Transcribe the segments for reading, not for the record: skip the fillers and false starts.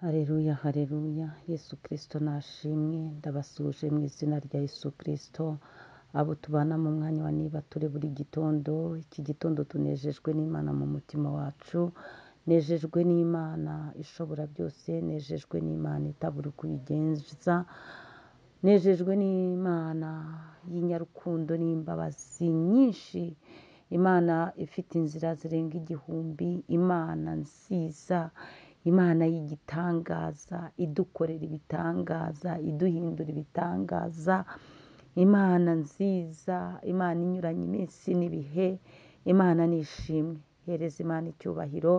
Haleluya, haleluya, Yesu Kristo nashimwe, ndabasuhuje mu izina rya Yesu Kristo, abo tubana mu mwanya wa niba turi buri gitondo, iki gitondo tunejejwe n'Imana mu mutima wacu, nejejwe n'Imana ishobora byose, nejejwe n'Imana itabura uko ibigenza, nejejwe n'Imana y'inyarukundo n'imbabazi nyinshi, Imana ifite inzira zirenga igihumbi, Imana nziza, Imana y'igitangaza, idukorera ibitangaza, iduhindura ibitangaza, Imana nziza, Imana inyuranye iminsi n'ibihe, Imana nishimwe. Hereza Imana icyubahiro.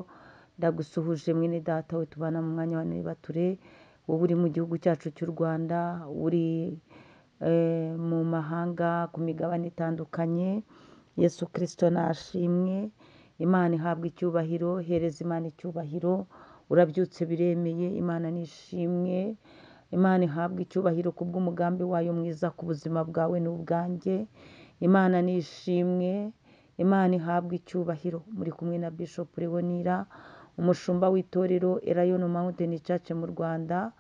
Ndagusuhuje mwene data we tubana mu mwanya wa nibature, wowe uri mu gihugu cyacu cy'u Rwanda, uri mu mahanga ku migabane itandukanye. Yesu Kristo nashimwe, Imana ihabwa icyubahiro. Hereza Imana icyubahiro. Urabyutse biremeye, Imana nishimwe, Imana ihabwa icyubahiro kubw'umugambi wayo mwiza ku buzima bwawe n'ubwanjye. Imana nishimwe, Imana ihabwa icyubahiro. Muri kumwe na Bishop Leonira, umushumba w'itorero Elayono Mountain Church mu Rwanda.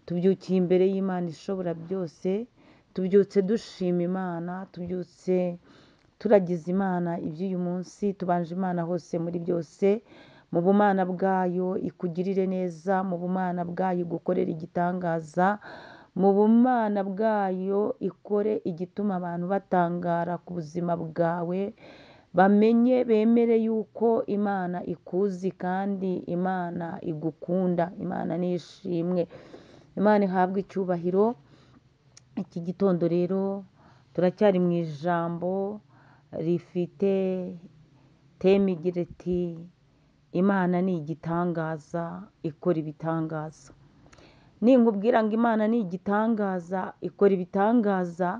Tubyukiye imbere y'Imana ishobora byose, tubyutse dushima Imana, tubyutse turagiza Imana iby'uyu munsi, tubanje Imana hose muri byose. Mu bumana bwayo ikugirire neza, mu bumana bwayo igukorere igitangaza, mu bumana bwayo ikore igituma abantu batangara ku buzima bwawe, bamenye bemere yuko Imana ikuzi kandi Imana igukunda. Imana nishimwe, Imana ihabwe icyubahiro. Iki gitondo rero turacyari mu ijambo rifite teme igira iti: Imana ni igitangaza, ikora ibitangaza. Ninkubwira ngo Imana ni igitangaza, ikora ibitangaza,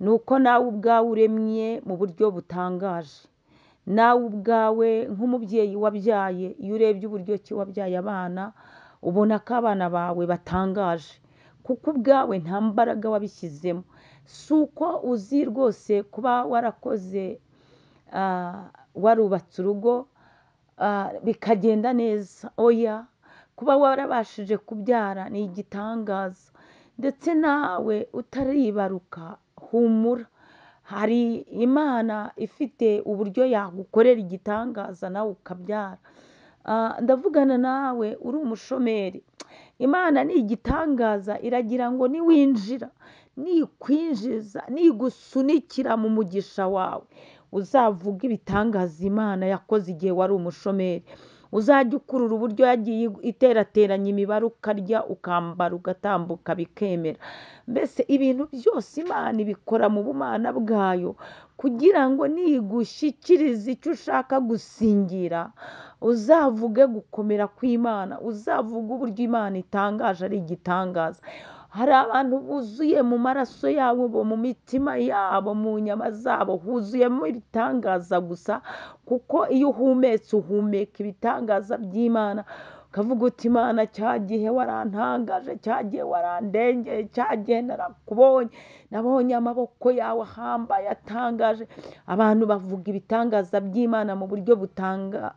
ni uko nawe ubwawe uremye mu buryo butangaje. Nawe ubwawe nk'umubyeyi wabyaye, iyo urebye uburyo ki wabyaye abana, ubona ko abana bawe batangaje, kuko ubwawe nta mbaraga wabishyizemo. Si uko uzi rwose kuba warakoze, warubatse urugo, bikagenda neza, oya, kuba warabashije kubyara ni igitangaza. Ndetse nawe utaribaruka, humura, hari Imana ifite uburyo yagukorera igitangaza nawe ukabyara. Ndavugana nawe uri umushomeri, Imana ni igitangaza, iragira ngo niwinjira, nikwinjiza, nigusunikira mu mugisha wawe, uzavuga ibitangaza Imana yakoze igihe wari umushomeri. Uzajya ukurura uburyo yagiye iterateranya imibare, ukarya, ukambara, ugatambuka bikemera. Mbese ibintu byose Imana ibikora mu bumana bwayo, kugira ngo nigushyikirize icyo ushaka gusingira, uzavuge gukomera kw'Imana, uzavuge uburyo Imana itangaje ari igitangaza. Hari abantu buzuye mu maraso yabo, mu mitima yabo, mu nyama zabo, huzuyemo ibitangaza gusa, kuko iyo uhumetse uhumeka ibitangaza by'Imana. Ukavuga uti: Imana, cya gihe warantangaje, cya gihe warandengeye, cya gihe narakubonye, nabonye amaboko yawe ahambaye atangaje. Abantu bavuga ibitangaza by'Imana mu buryo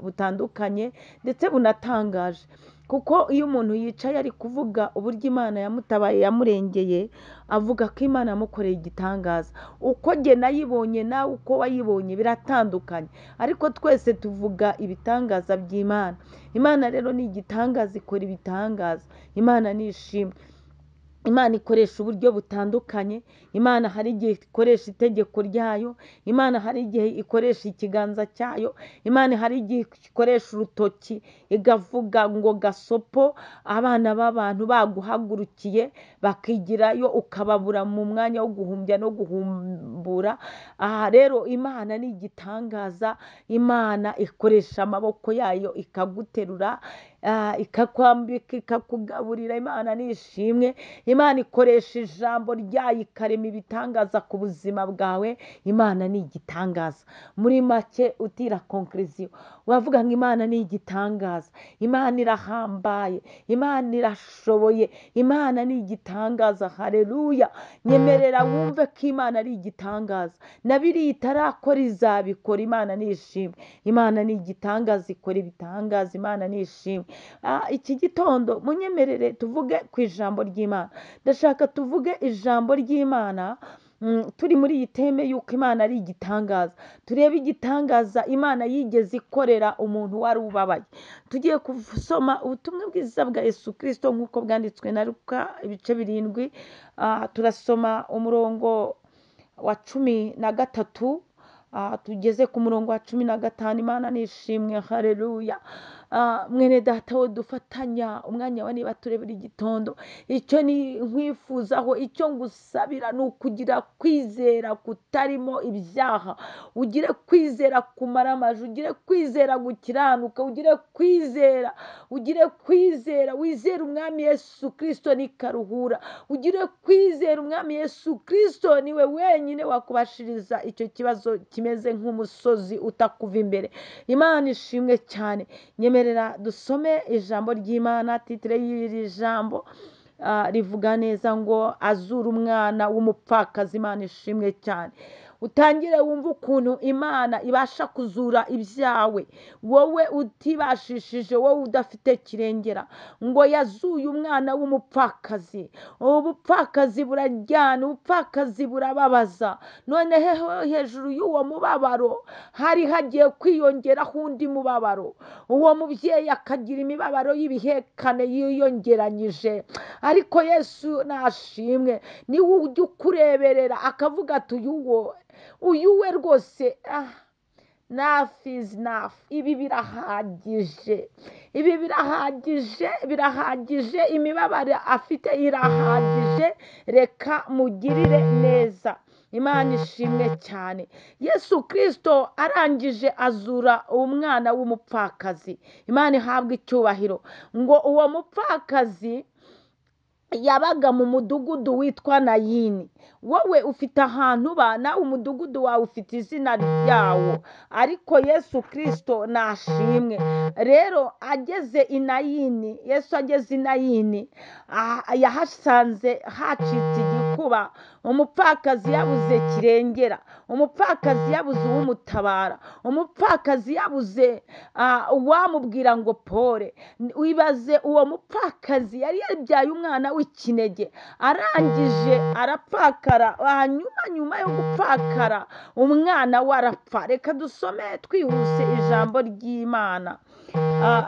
butandukanye ndetse bunatangaje, kuko iyo umuntu yicaye ari kuvuga uburyo Imana yamutabaye, yamurengeye, avuga ko Imana yamukoreye igitangaza. Uko jye nayibonye nawe uko wayibonye biratandukanye, ariko twese tuvuga ibitangaza by'Imana. Imana rero ni igitangaza, ikora ibitangaza. Imana nishimwe. Imana ikoresha uburyo butandukanye. Imana hari igihe ikoresha itegeko ryayo, Imana hari igihe ikoresha ikiganza cyayo, Imana hari igihe ikoresha urutoki igavuga ngo gasopo, abana b'abantu baguhagurukiye bakigirayo, ukababura mu mwanya wo guhumbya no guhumbura. Aha rero Imana ni igitangaza, Imana ikoresha amaboko yayo ikaguterura, ikakwambika, ikakugaburira. Imana nishimwe. Imana ikoresha ijambo ryayo ikarema ibitangaza ku buzima bwawe. Imana ni igitangaza. Muri make utira conclusion, wavuga ngo Imana ni igitangaza, Imana irahambaye, Imana irashoboye, Imana ni igitangaza. Haleluya. Nyemerera wumve ko Imana ari igitangaza, na biriya itarakora izabikora. Imana nishimwe. Imana ni igitangaza, ikora ibitangaza. Imana nishimwe. Iki gitondo munyemerere tuvuge ku ijambo ry'Imana. Ndashaka tuvuge ijambo ry'Imana turi muri iyi teme y'uko Imana ari igitangaza. Turebe igitangaza Imana yigeze ikorera umuntu wari ubabaye. Tugiye gusoma ubutumwa bwiza bwa Yesu Kristo nk'uko bwanditswe na Luka ibice 7, turasoma umurongo wa 13, tugeze ku murongo wa 15. Imana nishimwe, haleluya. Mwene data we dufatanya umwanya wa niba turebera igitondo, icyo ni nkwifuzaho, icyo ngusabira ni ukugira kwizera kutarimo ibyaha, ugire kwizera kumaramaje, ugire kwizera gukiranuka, ugire kwizera, ugire kwizera, wizere Umwami Yesu Kristo ni karuhura, ugire kwizera Umwami Yesu Kristo niwe wenyine wakubashiriza icyo kibazo kimeze nk'umusozi utakuva imbere. Imana ishimwe cyane. Nyemerera dusome ijambo ry'Imana. Titire y'iri jambo rivuga neza ngo azura umwana w'umupfakazi. Imana ishimwe cyane. Utangire wumve ukuntu Imana ibasha kuzura ibyawe, wowe utibashishije, wowe udafite kirengera. Ngo yazuye umwana w'umupfakazi. Ubupfakazi burajyana, ubupfakazi burababaza. None hejuru y'uwo mubabaro hari hagiye kwiyongeraho undi mubabaro. Uwo mubyeyi akagira imibabaro y'ibihekane yiyongeranyije. Ariko Yesu nashimwe, niwe ujya ukureberera akavuga ati uyu we rwose, enough is enough, ibi birahagije, ibi birahagije, birahagije, imibabaro afite irahagije, reka mugirire neza. Imana ishimwe cyane. Yesu Kristo arangije azura umwana w'umupfakazi. Imana ihabwe icyubahiro. Ngo uwo mupfakazi yabaga mu mudugudu witwa Nayini. Wowe ufite ahantu uba, nawe umudugudu wawe ufite izina ryawo, ariko Yesu Kristo nashimwe. Rero ageze i Nayini, Yesu ageze i Nayini, yahasanze hacitse igikuba. Umupfakazi yabuze kirengera, umupfakazi yabuze uwumutabara, umupfakazi yabuze uwamubwira ngo pore. Wibaze uwo mupfakazi yari yabyaye umwana w'ikinege, arangije arapfakara, hanyuma nyuma yo gupfakara umwana we arapfa. Reka dusome twihuse ijambo ry'Imana.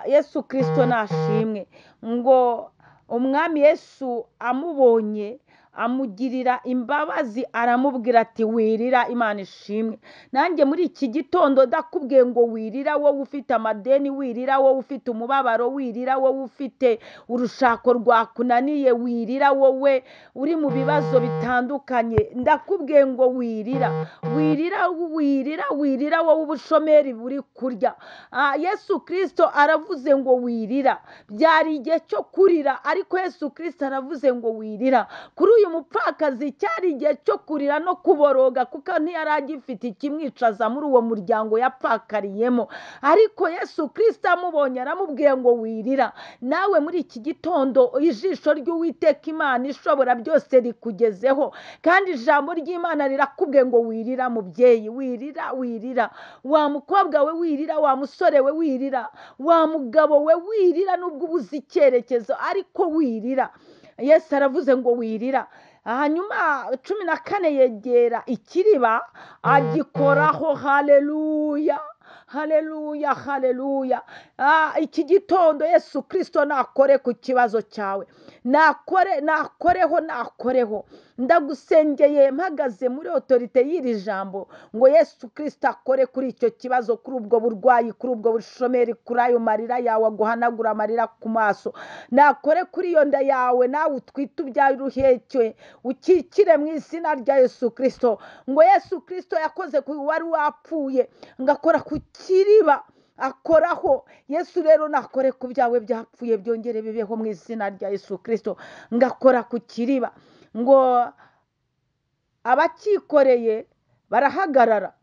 Yesu Kristo nashimwe. Ngo Umwami Yesu amubonye amugirira imbabazi, aramubwira ati wirira. Imana ishimwe. Nanjye muri iki gitondo ndakubwiye ngo wirira, wowe ufite amadeni wirira, wowe ufite umubabaro wirira, wowe ufite urushako rwakunaniye wirira, wowe uri mu bibazo bitandukanye, ndakubwiye ngo wirira, wirira, wirira, wirira, wowe ubushomeri buri kurya. Yesu Kristo aravuze ngo wirira. Byari igihe cyo kurira, ariko Yesu Kristo aravuze ngo wirira. Kuri uyu mupfakazi cyari igihe cyo kurira no kuboroga, kuko ntiyari agifite ikimwicaza muri uwo muryango yapfakariyemo. Ariko Yesu Kristo amubonye aramubwiye ngo wirira. Nawe muri iki gitondo ijisho ry'Uwiteka Imana ishobora byose rikugezeho, kandi ijambo ry'Imana rirakubwiye ngo wirira mubyeyi, wirira, wirira, wa mukobwa we wirira, wa musore we wirira, wa mugabo we wirira, nubwo ubuze icyerekezo ariko wirira. Yesu aravuze ngo wirira. Hanyuma 14 yegera ikiriba agikoraho. Haleluya, haleluya, haleluya. Iki gitondo Yesu Kristo nakore ku kibazo cyawe, nakore, nakoreho, nakoreho. Ndagusengeye mpagaze muri otorite y'iri jambo ngo Yesu Kristo akore kuri icyo kibazo, kuri ubwo burwayi, kuri ubwo bushomeri, kuri ayo marira yawe aguhanagura amarira ku maso. Nakore kuri iyo nda yawe, nawe utwite ubyaye uruhekwe, ukikire mu izina rya Yesu Kristo. Ngo Yesu Kristo yakoze ku wari wapfuye, ngakora ku kiriba akoraho. Yesu rero nakore ku byawe byapfuye byongere bibeho mu izina rya Yesu Kristo. Ngakora ku kiriba. Ngo abakikoreye barahagarara.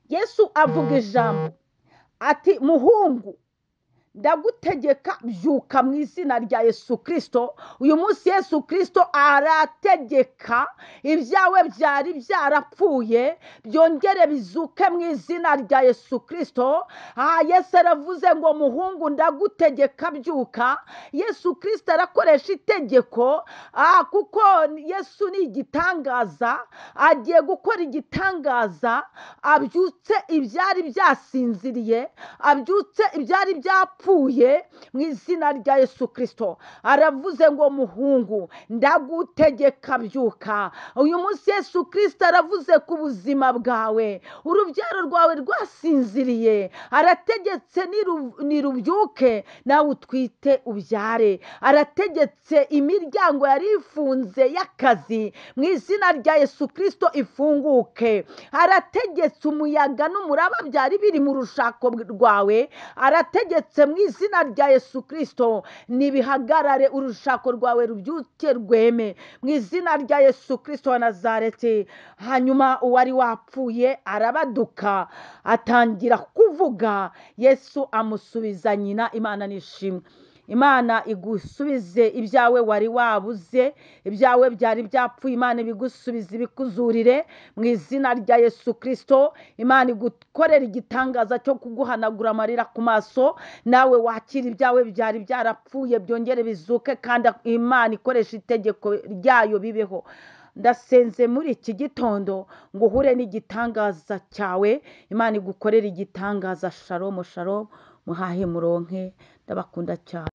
Yesu avuga ijambo ati muhungu, Ndagutegeka byuka mu izina rya Yesu Kristo. Uyu munsi Yesu Kristo arategeka ibyawe byari byarapfuye byongere bizuke mu izina rya Yesu Kristo. Yesu aravuze ngo muhungu ndagutegeka byuka. Yesu Kristo arakoresha itegeko, kuko Yesu ni igitangaza, agiye gukora igitangaza, abyutse ibyari byasinziriye, abyutse ibyari byapfuye mu izina rya Yesu Kristo. Aravuze ngo muhungu ndagutegeka byuka. Uyu munsi Yesu Kristo aravuze ku buzima bwawe, urubyaro rwawe rwasinziriye, arategetse nirubyuke nawe utwite ubyare. Arategetse imiryango yari ifunze y'akazi mu izina rya Yesu Kristo ifunguke. Arategetse umuyaga n'umuraba byari biri mu rushako rwawe, arategetse mu izina rya Yesu Kristo nibihagarare, urushako rwawe rubyuke rweme mu izina rya Yesu Kristo wa Nazareti. Hanyuma uwari wapfuye arabaduka atangira kuvuga, Yesu amusubiza nyina. Imana nishimwe. Imana igusubize ibyawe wari wabuze, ibyawe byari byapfuye, Imana ibigusubize ibikuzurire mu izina rya Yesu Kristo. Imana igukorera igitangaza cyo kuguhanagura amarira ku maso, nawe wakira ibyawe byari byarapfuye byongere bizuke, kandi Imana ikoresha itegeko ryayo bibeho. Ndasenze muri iki gitondo ngo uhure n'igitangaza cyawe, Imana igukorere igitangaza. Shalom shalom, muhahe muronke, ndabakunda cyane.